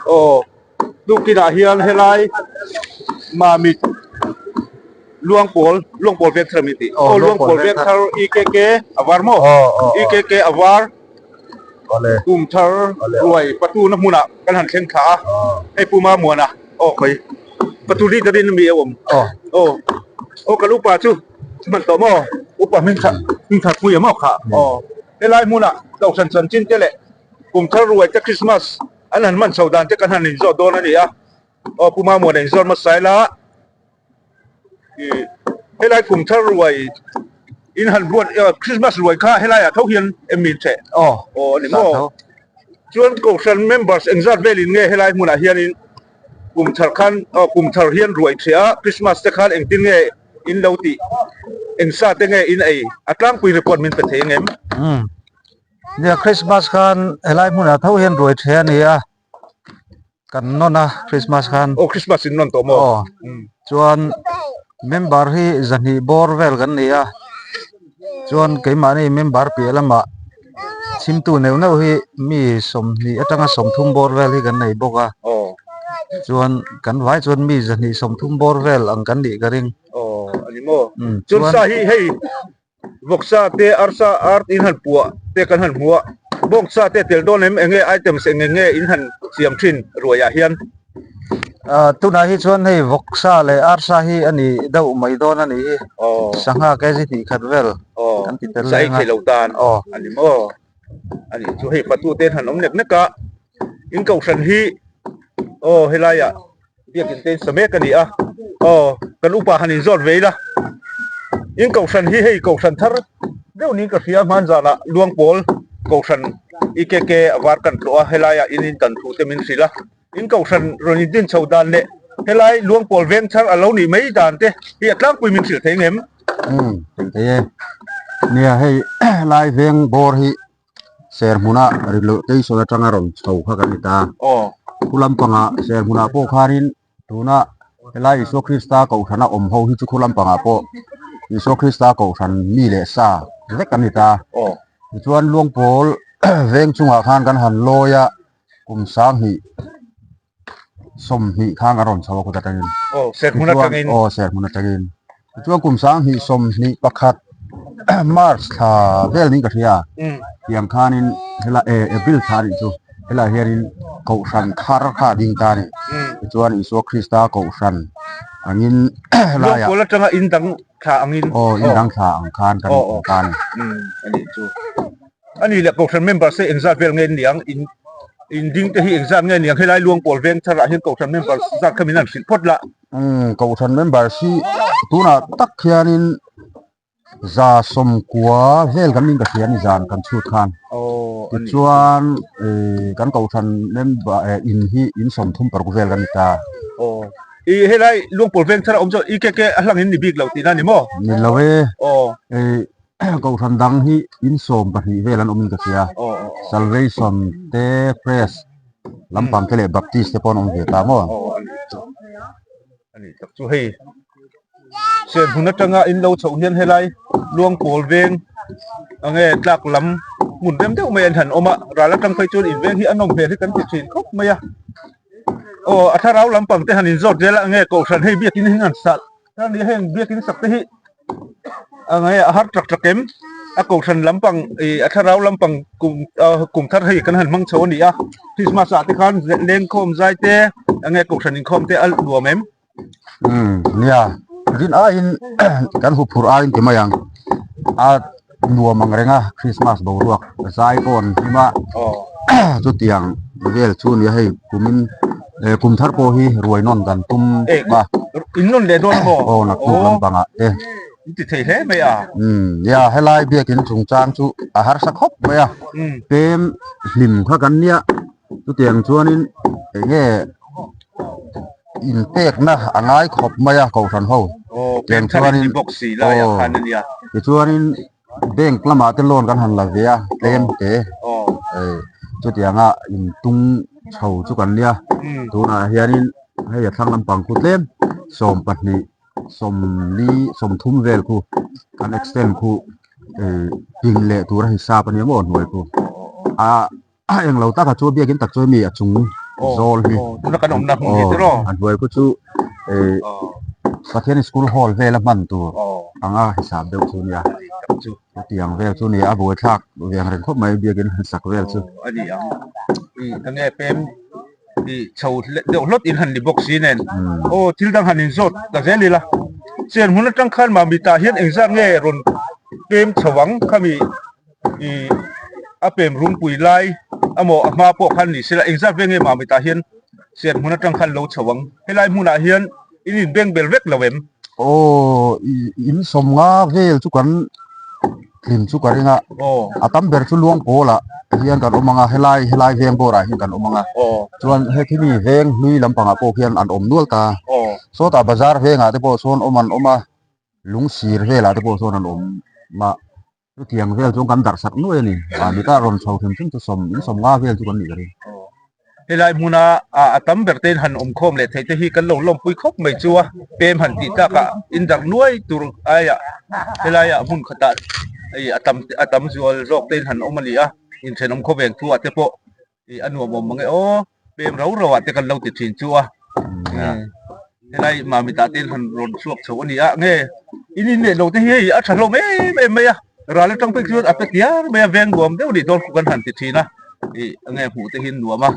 Aw tukinah hian helai Mamit Luangpawl Luangpawl veng thar a mi tih aw Luangpawl veng thar EKK a var maw EKK a var kum thar ruai patu na hmunah kan han thleng thla a hei Pu Mamuana aw khawi patu leader in ami a awm aw aw kan upa chu hman tawh maw upa hming kha hming kha pui a maw kha aw helai hmunah kohhran chanchin te leh kum thar ruai te Christmas an han hman chho dan te kan han inzawt dawn a ni a aw Pu Mamuana inzawt hmasa ila ih helai kum thar ruai in han buat Christmas ruai kha helai ah tho hian em min cheh aw aw a ni maw chuan kohhran members engzat velin nge helai hmunah hianin kum thar khan aw kum thar hian ruai cheh a Christmas te khan engtin nge in lo tih engsa te nge in ei a tlangpui report min pe thei ang em? Nia Christmas khan helai hmunah tho hian ruai the a ni a kan nawn a Christmas khan aw Christmas in nawn tawh maw aw chuan member hi zahnih bawr vel kan ni a chuan keimahni member piah lamah chhimtu neuh neuh hi mi sawmhnih atanga sawmthum bawr vel hi kan nei bawk a chuan kan vai chuan mi zahnih sawmthum bawr vel ang kan nih ka ring aw a ni maw chuan sa hi hei Vawksa te arsa art in han puah te kan han hmu a, bawngsa te tel dawn em enge items eng eng nge in han siam thin ruai ah hian? Ah tunah hi chuan hei vawksa leh arsa hi a ni deuh mai dawn a nih hi, sangha kg hnih khat vel kan ti tel leng a. Sa ei thei lo tan a ni maw? A nih chu hei fatu te han awm nek nek a, in kohhran hi aw helai ah Biakin te in sa mek a ni a, aw kan upa han inzawt ve ila, in kohhran hi hei kohhran thar deuh niin ka hria hman zanah Luangpawl kohhran EKK a var kan tlawh a, helaiah in in dan thu te min hrilh a, in kohhran rawn in din chho dan leh helai Luangpawl veng thar a lo nih mai dan te hi a tlangpui min hrilh thei ngem? Umm hrilh thei e, nia hei helai veng bawr hi Ser hmuna rilh station atanga rawn chho kha kan ni ta. Khu lampangah ser hmunah pawh khanin tuna helai Isua Krista kohhrana awm ho hi chu khu lampangah pawh Isua Krista kohhran mi leh sa vek an ni ta. Tichuan Luangpawl veng chungah khan kan han lawi a kum sanghnih 20 khan a rawn chho a kut atangin aw serhmun atangin aw serhmun atangin tichuan kum 20 21 march thla vel niin ka hria tiang khanin hela eh april thla anih chu helaiah hianin kohhran thar kha a ding ta a ni tichuan Isua Krista kohhran angin helaiah Luangpawl atanga in dang thla angin aw in dang thla ang khan kan awm ta a ni anih chu. A ni leh Kohhran members te engzat vel nge niang in in ding te hi engzat nge niang helai Luangpawl veng tharah hian Kohhran members zat kha min han hrilh phawt lah. Umm Kohhran members hi tunah tak hianin za sawmkua vel kan ning ka hria a ni zan kan chhut khan tichuan ih kan Kohhran member eh in hi in sawmthum paruk vel kan ni ta. Aw i helai Luangpawl veng tharah awm chuan i ke ke a hlang in ni bik lo tihna a ni maw? Ni lo e. Aw. Ih Kohhran dang hi 12 vel an awmin ka hria. Salvation te Press lampang te leh Baptist te pawh an awm ve ta maw? A nih tak chu hei Serhmun atanga in lo chhoh hian helai Luangpawl veng enge tlak lam hmun rem deuh mai an han awm a, ral atang phei chuan in veng hi a nawm hmel hi kan ti thin khawp mai a. Aw a thlarau lampang te han inzawt zel a enge Kohhran hei biakin hi an sah ta nia heng biakin sak te hi A nge a har tak tak em a kohhran lampang ih a thlarau lampang kum ah kum thar hei kan han hmang chho a ni a christmas ah te khan lengkhawm zai te enge kohhran inkhawm te a nuam em. Umm nia rin aiin kan hu phurh aiin ti mai ang a nuam ang reng a christmas boruak zai pawh an hlim a chutiang vel chu nia hei kumin eh kum thar pawh hi ruai nawn kan tum a in nawn leh dawn maw aw naktuk lampangah te in ti thei hle mai a umm nia helai biakin chungchang chu a harsa khawp mai a pem hlim kha kan nia chutiang chuanin eng nge inpekna a ngai khawp mai a kohhran ho tiang chuanin aw tichuanin bank lamah te loan kan han la ve a tlem te chutianga intung chho chu kan nia tunah hianin hei a thlang lampang khu tlem 20 40 30 vel khu kan extend khu ping leh tura hisap ania maw hnuai khu a. A englo taka chu biakin tak chu hemi a chung. Zawl hi. Tuna kan awmna hmun hi tiraw? A hnuai khu chu Pathian school hall vela hman tur anga hisap deuh chu nia. Chutiang vel chu nia a buaithlak ve ang reng khawp mai biakin han sak vel chu. A ni ang. I enge pem i chho deuh hlawt in han ni bawk si nen. Aw thil dang han inzawt ta zel ila. Chen hmun atang khan mah mitah hian engzat nge rawn pem chho ang khami i a pem rungpui lai amaw a hma pawh khan ni sela engzat ve nge mah mitah hian chen hmun atang khan lo chho ang. Helai hmunah hian in inbeng bel vek lo em? Aw in sawmnga vel chu kan tling chu ka ring a, a tam ber chu luang pawlah hian kan awm ang a, helai helai veng bawrah hian kan awm ang a, chuan hekhimi veng hlui lampangah pawh khian an awm nual ta, sawtah bazar vengah te pawh sawn awm an awm a, lungsir velah te pawh sawn an awm a, chutiang vel chuan kan darh sak nuai a ni, mahni ta rawn chho hrim hrim chu sawm in sawm nga vel chu kan nih ka ring. Helai hmuna a tam ber tein han awm khawm leh theih te hi kan lo lawmpui khawp mai chu a, pem han tih takah in darh nuai tur aiah helaiah hmun khatah hei a tam a tam zual zawk tein han awm a ni a, inthenawm khawveng thu ah te pawh ih a nuam awm mang e aw, pem rau rau ah te kan lo ti thin chu a. Helai Mamit ah te hian han rawn chhuak chho a ni a, nge in inneih lo te hi hei a tha hlawm em em mai a, ral atang phei chuan a pe tiar mai a, veng nuam deuh nih dawn kha kan han ti thin a, ih enge hmuh te hi nuam a,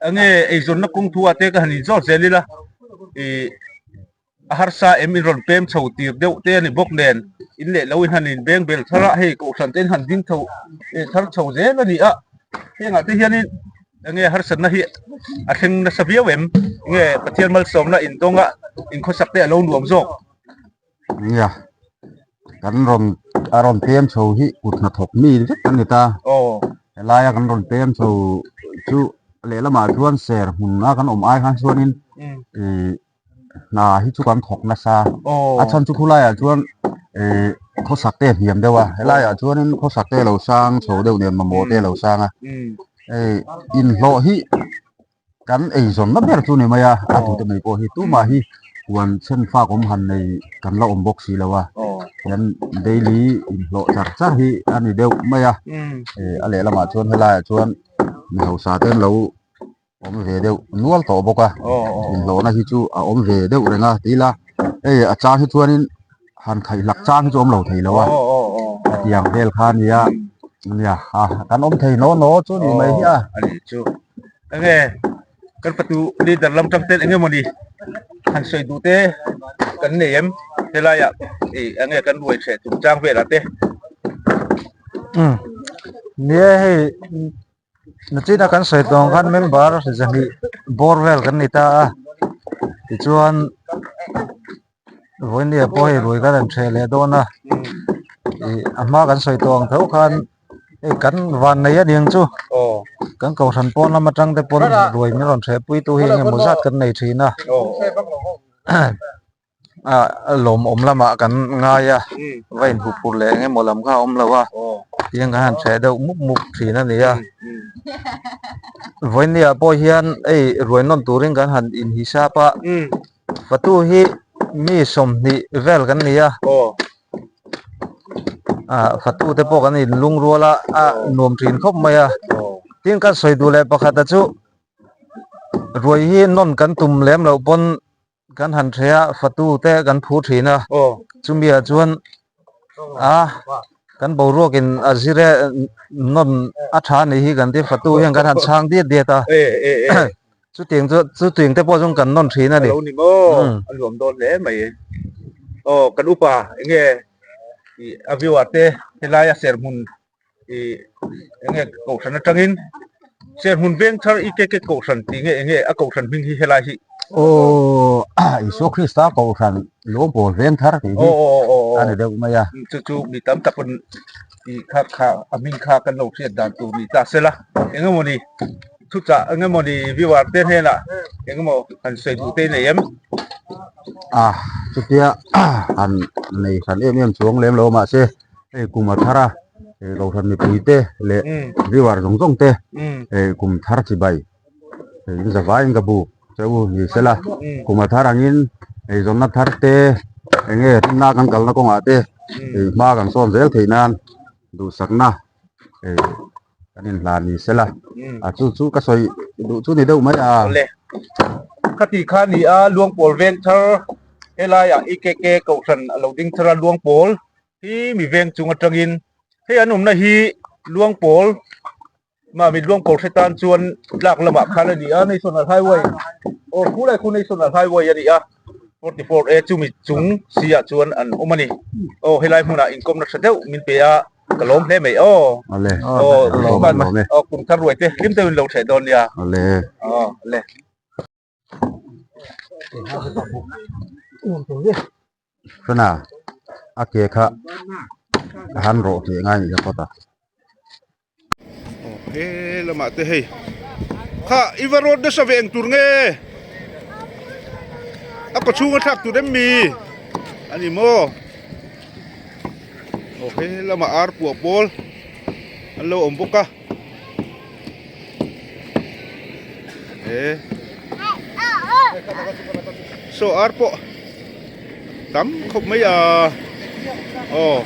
enge eizawnna kawng thu ah te ka han inzawt zel ila ih a harsa em in rawn pem chho tir deuh te a ni bawk nen in leh lo in han inbeng bel thar a, hei kohhran te in han ding chho thar chho zel a ni a, hengah te hianin. Enge harsatna hi a thleng nasa viau em? Nge Pathian malsawmna indawnga inkhawsak te a lo nuam zawk? Nia, kan rawn a rawn pem chho hi kut hnathawk mi vek kan ni ta. Aw. Helaia kan rawn pem chho chu lehlamah chuan ser hmuna kan awm ai khan chuanin ih hna hi chu kan thawk nasa a chhan chu khulaiah chuan ih khawsak te a hniam deuh a helaiah chuanin khawsak te a lo sang chho deuh nen mamawh te a lo sang a hei inhlawh hi kan eizawnna ber chu ni mai a a tute mai pawh hi tumah hi huan chhen fak awm han nei kan la awm bawk si lo a hian daily inhlawh char char hi a ni deuh mai a ih a lehlamah chuan helaiah chuan mi hausa te an lo. Awm ve deuh nual tawh bawk a inhlawhna hi chu a awm ve deuh reng a ti ila hei a chang hi chuanin han khaihlak chang hi chu awm lo thei lo a hetiang vel kha a nia nia a kan awm thei naw naw chu ni mai hi a. A nih chu enge kan fatu leader lam tang ten enge mawni han sawi duh te kan nei em helaiah ih enge kan ruai hreh chung chang velah te. Nia hei. Nachina kan sawi tawh ang khan member zahnih bawr vel kan ni ta a tichuan vawinia pawh hei ruai kan rawn ṭheh leh dawn a ih a hma kan sawi tawh ang tho khan hei kan van nei a niang chu kan kohhran pawn lam atang te pawn ruai min rawn ṭheh pui tu hi eng emaw zat kan nei ṭhin a. Ah lawmawm lamah kan ngai a va inhup phur leh eng emaw lam kha a awm lo a tiang kan han hreh deuh mup mup thin a ni a vawinia pawh hian hei ruai nawn turin kan han inhisap a fatu hi mi 20 vel kan ni a ah fatu te pawh kan inlungrual a a nuam thin khawp mai a tin kan sawi duh leh pakhat a chu ruai hi nawn kan tum lem loh pawn. Kan han hre a, fatu te kan phu thin a, chumi ah chuan a kan boruak in a zir e nawn a tha anih hi kan ti fatu hian kan han chhang diat diat a, chutiang chu chutiang te pawh chuan kan nawn thin a ni. A lo ni maw, a nuam dawn hle mai. Aw kan upa enge a view ah te helai a serhmun ih enge kohhran atangin serhmun veng thar i ke ke kohhran tih nge enge a kohhran hming hi helai hi aw Isua Krista kohhran lawmpawl veng thar tih hi a ni deuh mai a chu chu mi tam tak pawn ih kha kha a hming kha kan lo hriat dan tur ni ta sela engemawni thuchah engemawni viewer te hnenah engemaw han sawi duh te nei em a chutia han nei hran em em chuang lem lo mahse hei kum a thar a hei kohhran mipui te leh viewer zawng zawng te hei kum thar chibai hei in zavaiin ka buk che u ni sela kum a thar angin hei zawnna thar te eng nge rinna kan kalna kawngah te hei hma kan sawn zel theih nan duhsakna hei. Kan inhlan ni sela a chu chu ka sawi duh chu ni deuh mai a. Awle khati kha ni a Luangpawl veng thar helaiah EKK kohhran a lo ding thar a Luangpawl hi mi veng chung atangin hei an awmna hi Luangpawl Mami Luangpawl hre tan chuan tlak lamah khan a ni a National Highway aw khulai khu National Highway a ni a 44 A chumi chung si ah chuan an awm a ni aw helai hmunah inkawmna tha deuh min pe a. Ka lawm hle mai aw. Ale. Aw, Lawm Christmas lawm e. aw kum thar ruai te hlim deuhin lo theh dawn nia. Ale. Aw, ale. Hrana a ke kha a han rawh hneh ngai nih kha phawt a. Aw he lamah te hei kha i va road nasa ve eng tur nge a kaw chhung a thlak tur em mi a ni maw aw he lamah ar puah pawl an lo awm bawk a he saw ar pawh tam khawp mai a aw.